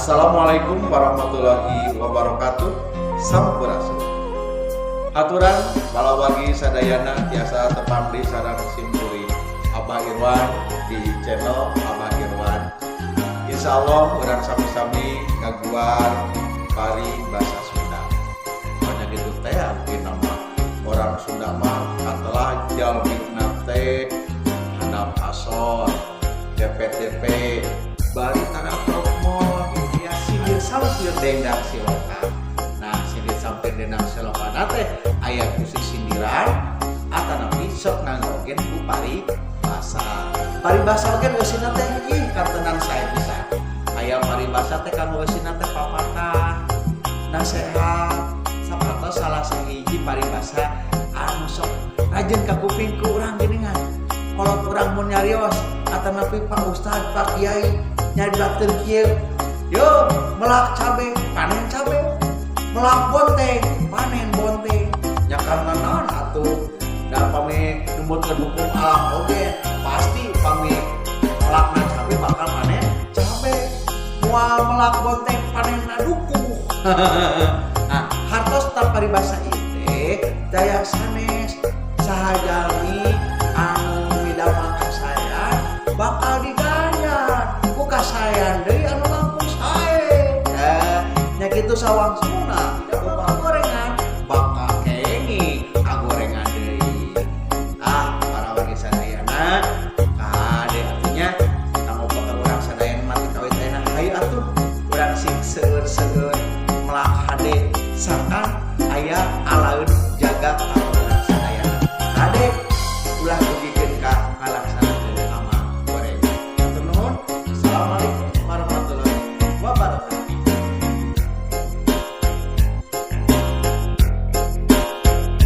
Assalamualaikum warahmatullahi wabarakatuh. Sampurasun. Haturan palawargi sadayana tiasa tepang di sareng simkuring Abah Irwan di channel Abah Irwan. Insya Allah urang sami-sami ngaguar paribasa Sunda. Banyak itu teh mungkin nama orang Sunda mah katelah jalmi teh handap asor DPTP bari tara prokmon ya, sindir sampir dendang siloka. Nah, sindir sampir dendang siloka teh aya khusus sindiran atanapi sok nganggokeun ku paribasa. Paribasa oge eusina teh ih kantenan sae pisan. Aya paribasa teh kanggo eusina teh papatah, nasehat. Sapatos salah sahiji paribasa anu sok rajin ka kuping ku urang geuningan, kolot urang mun nyarios atanapi Pak Ustad, Pak Kiai nyarioskeun kieu, "Yo, melak cabe panen cabe, melak bonteng panen bonteng." Nya karena naon atuh? Da pami numutkeun hukum alam oge pasti pami melakna cabe bakal panen cabe, moal melak bonteng panen duku. Nah, hartos ta paribasa ieu teh daya sanes, saha jalmi anu midamel kasaean bakal diganjar ku kasaean deui anu langkung sae. Nah, nya kitu sawangsuna upama gorengan bakal kenging kagorengan deui. Ah, para wargi sadayana, kade artinya kanggo bakal urang sadayana mati kawit ayeuna, hayu atuh urang sing seueur-seueur melak hade sangkan aya.